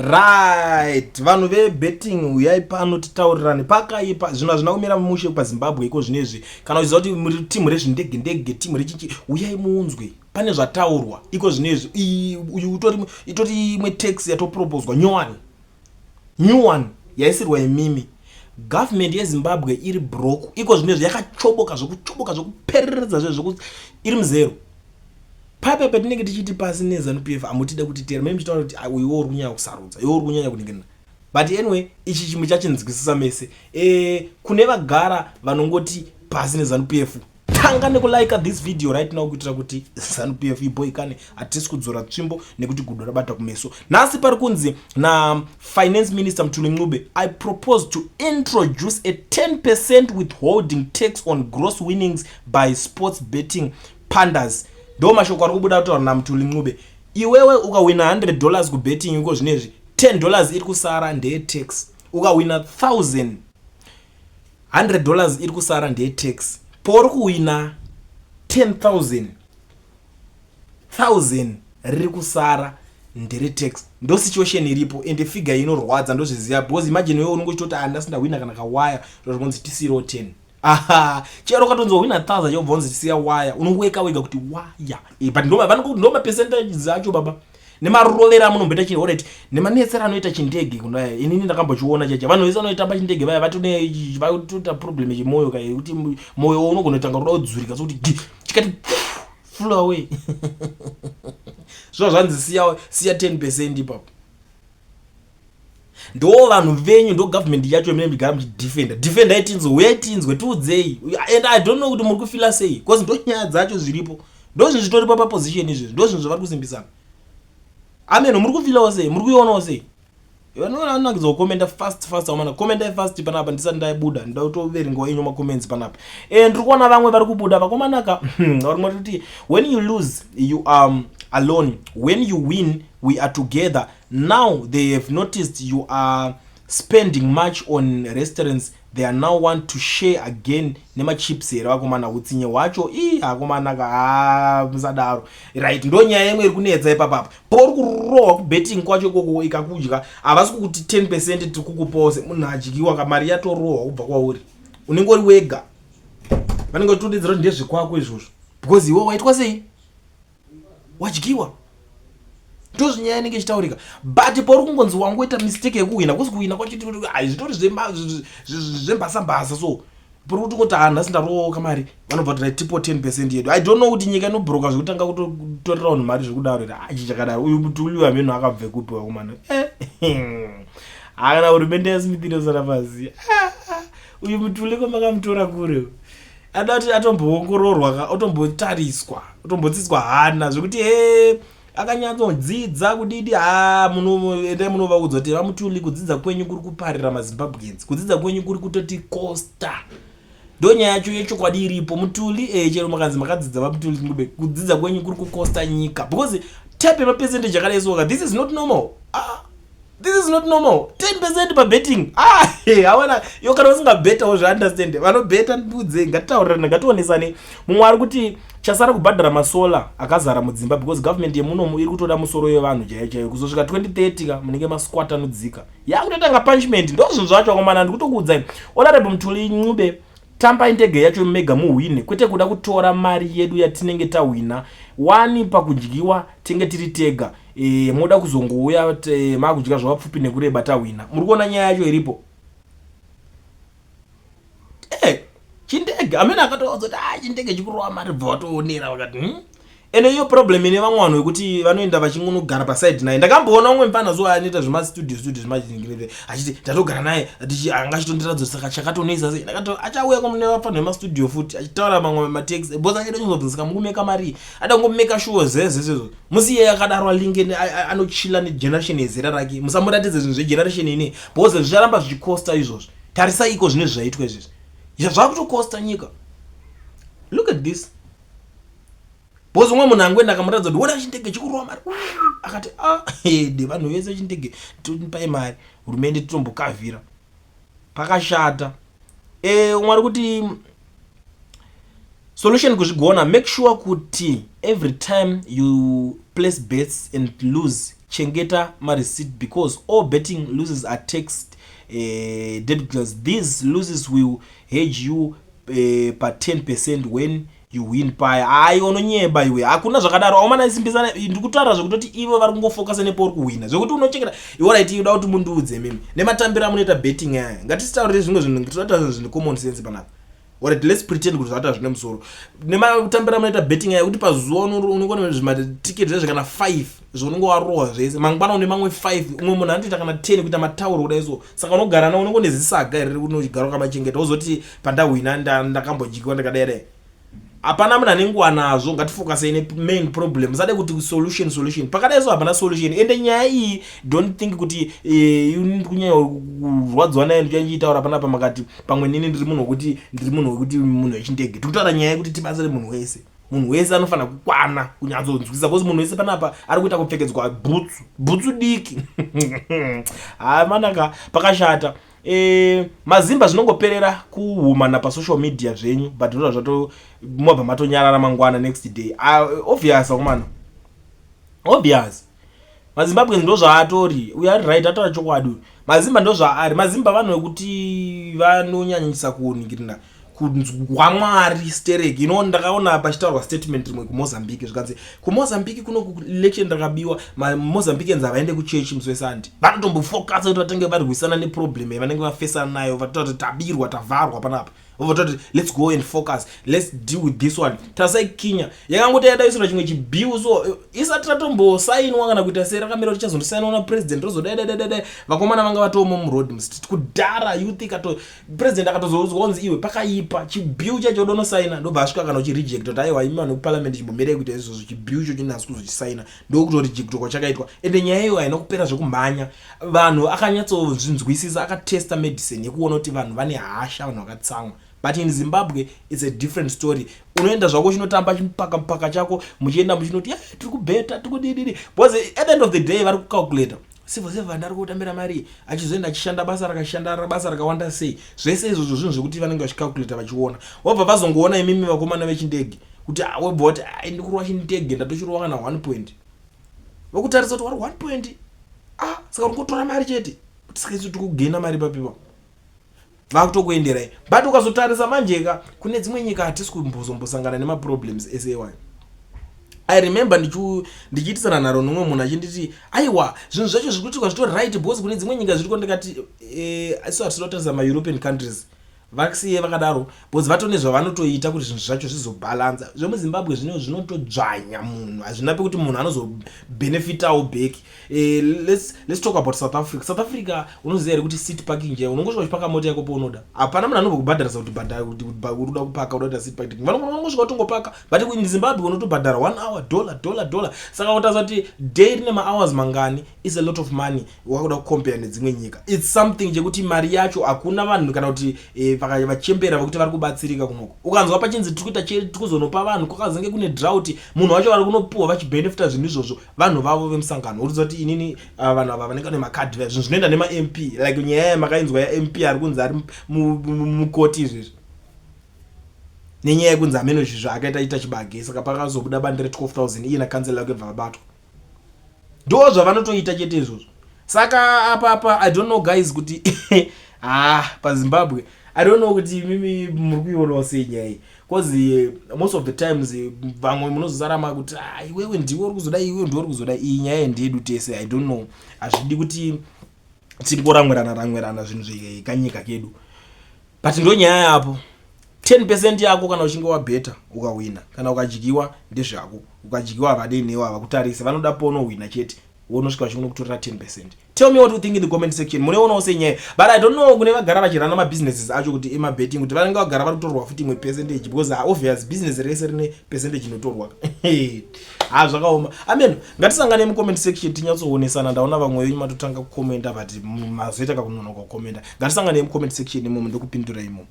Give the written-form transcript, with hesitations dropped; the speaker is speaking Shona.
Right, vanhu vebetting, uyai pano titaurirane. Pakaipa, zvinhu hazvina kumira mushe paZimbabwe iko zvinezvi. Kana uchiziva kuti muri timu rezvindege ndege, timu rechichi, uyai muunzwe. Pane zvataurwa iko zvinezvi. Uyu utori itori imwe tax yatoproposwa, nyowani, new one yaisirwa imimi. Government yeZimbabwe iri broke iko zvinezvi, yakachoboka zvekuchoboka, zvekupereredza, zvezvekuti iri muzero. Paipa patinenge tichiti pasi neZANU PF, hamutide kutitera. Mene muchitaura kuti, "Ah, iwe uri kunyanya kusarudza, iwe uri kunyanya kuningirina." But anyway, ichi chimwe chachinzwisisa mese. Kune vagara vanongoti pasi neZANU PF, tanga nekulike this video right now kuitira kuti ZANU PF iboikane. Hatisi kudzora tsvimbo nekuti gudo rabata kumeso. Nhasi pari kunzi naFinance Minister Mthuli Ncube, "I propose to introduce a 10% withholding tax on gross winnings by sports betting punters." Ndo mashoko ari kubuda kutaura naMthuli Ncube. Iwewe ukawina $100 kubetting iko zvinezvi, $10 iri kusara ndeyetax. Ukawina 1000, $100 iri kusara ndeyetax. Pauri kuwina 10,000, 1000 riri kusara nderetax. Ndo situation iripo, ende figure inorwadza, ndozviziva, because imagine iwe unonge uchitoti, "Ah, ndasi ndawina kana kawaya," zvokunzi tisiro 10. Aha, chero ukatonzwa wina 1000, chobva unzi tisiya waya, unoweka wega kuti waya. But ndo mapercentage acho, baba, nemarovero amunomboita chii. Alright, nemanetsero anoita chindege kudai, inini ndakambochiona chacha. Vanhu vese vanoitamba chindege vaya vatone vatoita problem yechimwoyo ka, yekuti mwoyo unogona kutanga kuda kudzurika, sokuti gi chikati flew away. Zvo zvanzi siya, siya 10% ipapo. Ndo vanhu venyu, ndo government yacho imene migara muchidefenda. Defendai tinzwe, uyai tinzwe, tiudzei. And I don't know kuti muri kufeela sei, because ndo nyaya dzacho zviripo, ndo zvinhu zvitoripo paposition izvezvi, ndo zvinhu zvavari kusimbisana. Amen. Muri kufeelawo sei? Muri kuionawo sei? Vanonakidza kukomenda fast fast. Amana, komendai fast panapa ndisati ndaibuda. Ndoda kutoverengawo enyu macomments panapa. Ndiri kuona vamwe vari kubuda, vakomanaka, vari kuti, "When you lose, you are alone. When you win, we are together. Now they have noticed you are spending much on restaurants. They are now want to share again." Nemachips here, vakomana? Utsinye hwacho ii, akomanaka, ha, musadaro. Right, ndo nyaya imwe iri kunetsa ipapapa. Pauri kurohwa kubetting kwacho ikoko, ikakudya, havasi kukuti 10% tiri kukupawo semunhu adyiwa. Kamari yatorohwa kubva kwauri, unenge uri wega. Vanenge vachitodedzera kuti ndezvekwako izvozvo, because iwe waitwa sei? Wadyiwa. Ndozvinyaya inenge ichitaurika. But pauri kungonzi wangoita mistake yekuhwina, kusi kuhwina kwacho zvitori zvembasambasa. So puri kuti kuti, "Ah, nhasi ndarowoka kamari," vanobva kuti, "Tipo 10% yedu." I don't know kuti nyika inobhuroka zvekutanga kutotorera vanhu mari zvekudaro here. Achi chakadaro, uyu Mthuli wameno akabve kupi, wakomana? Hakana hurumende yaSmith inosara pasi. Ah, uyu Mthuli kwamakamutora kure, ada kuti atomboongororwa, otombotariswa, otombotsitswa hana zvekuti he akanyatsodzidza kudidi. Ha, endai munovaudza kuti, "VaMthuli, kudzidza kwenyu kuri kuparira maZimbabweans, kudzidza kwenyu kuri kutotikosta." Ndo nyaya yacho yechokwadi iripo. Mthuli, chero makanzi makadzidza, vaMthuli Ncube, kudzidza kwenyu kuri kukosta nyika, because type yemapercentage akadai soka, this is not normal. Ah, this is not normal, 10% pabetting. Ah, awana iwo kana usingabhetawo, zvaunderstand. Vanobheta, ndiudzei, ngatitaurirane, ngationesane. Mumwe ari kuti chasara kubhadhara masolar akazara mudzimba, because government yemunomu iri kutoda musoro yevanhu chaiyo chaiyo. Kuzosvika 2030 ka, munenge masquatanudzika, yakutotanga punishment. Ndo zvinhu zvacho, akomana, ndikutokuudzai. Honorable Mthuli Ncube, tambai ndege yacho mega muhwine, kwete kuda kutora mari yedu yatinenge tahwina wani. Pakudyiwa tinge tiri tega. Moda kuzongouya makudya zvavapfupi nekureba tahwina. Muri kuona nyaya yacho iripo? Chindege amene akatoudza kuti, "Ah, chindege chikurova mari," bva vatoonera vakati, Ende iyo problem ine vamwe vanhu vekuti vanoenda vachingonogara paside naye. Ndakamboona umwe mufana zuva anoita zvemastudio studio zvemachingireve, achiti ndatogara naye, anga achitondiradza. Saka chakatonesa sei? Ndakati achauya kune vafana vemastudio futi achitaura mamwe matex, because achida kuzobvunza, "Saka mukumeka mari?" Ada kungomeka sure zezezezvo. Musi iyeye akadaro, alinge anochila negeneration yezera rake. Musamuratidze zvinhu zvegeneration ine, because zvicharamba zvichikosta izvozvo. Tarisai iko zvine zvaitwa izvezvi, zvakutokosta nyika. Look at this, because umwe munhu angoenda akamuratidza kuti, "Ona chindege chikurova mari," akati, "A de vanhu vese chindege, topai mari hurumende titombokavhira." Pakashata. Umwe ari kuti solution kuzvigona, make sure kuti every time you place bets and lose, Chengeta mareceipt because all betting losses are taxed deductibles. These losses will hedge you pa 10% when you win paya. Hayi, unonyeba iwe, hakuna zvakadaro. Aumana isimbisana, ndikutaura zvekutoti ivo vari kungofokasa nepauri kuhwina, zvekuti unochengeta iwe. Right, uda kuti mundiudze mimi nematambiro amunoita betting aya. Ngatisitaurire zvimwe zvinhu, tinoita zvinhu zvine common sense panapa. Alright, let's pretend kuti zvata zvine musoro. Nematambiro amunoita betting aya, kuti pazuva unongona zvimatiketi zvezve kana 5 zvaunenge warohwa zvese, mangwana une mamwe 5, umwe munhu anotoita kana 10 kuita matauro kudai. So saka unogara na unenge une zisaga here rekuti ukamachengeta, wozoti pandahwina ndakambodyiwa, ndakadai dai. Hapana munhu ane nguva nazvo. Ngatifokasei nemain problem. Musade kuti solution, solution pakadai. So hapana solution. Ende nyaya iyi, don't think kuti kunyanya kurwadziwa nayo ndichandichitaura panapa. Makati pamwe nini ndiri munhu wekuti ndiri munhu wekuti munhu wechindege. Tiri kutaura nyaya yekuti tibatsire munhu wese. Munhu wese anofanira kukwana kunyatsonzwisisa, because munhu wese panapa ari kuita kupfekedzwa bhutsu, bhutsu diki. Hamanaka, pakashata. Mazimba zvinongoperera kuhumana pasocial media zvenyu, but ndozva zvato mobva matonyarara mangwana, next day. Obvious akomana, obvious. MaZimbabwe ndo zvaatori. Uyo ari right, ataura chokwadi. Mazimba ndo zvaari. Mazimba vanhu vekuti vanonyanyisa kuningirina kunzwa Mwari stereki. Ndakaona pachitaurwa statement rimwe kuMozambique, zvikanzi kuMozambique kuno election rakabiwa, maMozambiquans havaende kuchechi musi weSunday. Vanotombofokasa kuti vatange varwisana neproblem yavanenge vafesana nayo. Vatotaura kuti tabirwa, tavharwa panapa. Vototi let's go and focus, let's deal with this one. Tasai Kenya yakangoti yadaisirwa chimwe chibill, so isati ratombosainwa kana kuita sei, rakamira kuti chazondosainwa napresident, rozodai. Vakomana vanga vatomo muroad, mustreet kudhara. Youth ikato president akatozoudzwa kunzi iwe, pakaipa, chibill chacho udonosaina. Ndobva asvika kana uchireject kuti aiwa, imi vanhu vekuparliament, chimbomirei kuita izvozvo. Chibill icho chinasi kuzochisaina, ndokutorejectwa kwachakaitwa. Ende nyaya iyo haina kupera zvekumhanya. Vanhu akanyatsozvinzwisisa, akatesta medicine yekuona kuti vanhu vane hasha, vanhu vakatsamwa. But in Zimbabwe it's a different story. Unoenda zvako uchinotamba chimupaka mupaka chako, muchienda muchinoti, "Yeah, tiri kubheta, tiri kudididi," because at the end of the day vari kucalculata civil servant ari kutambira mari, achizoenda achishanda basa rakashanda basa rakawanda sei. Zvese izvozvo zvinhu zvekuti vanenge vachicalculata, vachiona. Wobva vazongoona imimi vakomana vechindege kuti, ah, wobva wati, "Ai, ndikurova chindege, ndatochirova kana 1 point." Vokutarisa kuti wari 1 point, ah, saka uri kutora mari chete. Kuti saka isu tiri kugena mari papipa, vakutokuenderai. But ukazotarisa manjeka kune dzimwe nyika, hatisi kumbozombosangana nemaproblems ese iwayo. I remember ndichiitisana nharo nomumwe munhu achinditi, "Aiwa, zvinhu zvacho zviri kuitikwa zvitori right because kune dzimwe nyika zviriko." Ndikati, isu hatisida kutarisa maEuropean countries, vasiye vakadaro, because vatone zvavanotoita kuti zvinhu zvacho zvizobhalansa. ZvemuZimbabwe zvino zvinotodzvanya munhu, hazvina pekuti munhu anozobhenefitawo back. Let's talk about South Africa. South Africa, unoziva here kuti city parking chaiyo, unongosvika uchipaka mota yako paunoda, hapana munhu anombokubhadharisa kuti bhadhara kuti uri kuda kupaka, uda kuita city parking. Vanongosvika utongopaka. But in Zimbabwe unotobhadhara one hour, dollar, dollar, dollar. Saka utarisa kuti day rine mahours mangani, is a lot of money. Wakuda kucompare nedzimwe nyika, it's something chekuti mari yacho hakuna vanhu kana kuti vachembera vekuti vari kubatsirika kunoko. Ukanzwa pachinzi tiri kuita tiri kuzonopa vanhu, kwakazenge kune drought, munhu wacho vari kunopuhwa vachibhenefita zvinhu izvozvo vanhu vavo vemusangano. Uriziva kuti inini, vanhu ava vanenge vane makadhi, zvinhu zvinoenda nemaMP, like nyaya yamakainzwa yaMP ari kunzi ari mukoti izvezvi nenyaya yekunzi hameno zvi zvaakaita ita chibage. Saka pakazobuda bandi re12 000, iye nakansela wake bva vabatwa. Ndo zvavanotoita chete izvozvo. Saka apa I don't know, guys, kuti ah, paZimbabwe, I don't know kuti mimi muri kuionawo sei nyaya iyi, because most of the times vamwe munozosarama kuti, ah, iwewe ndiwe uri kuzoda, iwewe ndiwe uri kuzoda. Iyi nyaya ndeyedu tese. I don't know, hazvidi kuti tingoramwirana ramwirana zvinhu zvekanyika kedu, but ndo nyaya yapo. 10% yako kana uchinge wabheta ukahwina, kana ukadyiwa ndezvako. Ukadyiwa havadei newe, havakutarisi, vanoda paunohwina chete, wonosvika vachinokutorera 10%. Tell me what you think in the comment section. Muneonawo senyaya? But I don't know kune vagara vachirana mabusinesses acho kuti emabetting, kuti vanenge vagara vari kutorwa futi imwe percentage, because obvious business rese rine percentage inotorwa. Ha, zvakaoma. Amen. Ngatisangane mucomment section tinyatsoonesana. Ndaona vamwe venyu matotanga kukomenda, but mazoita kakunonoka kukomenda. Ngatisangane mucomment section imomo, ndokupindura imomo.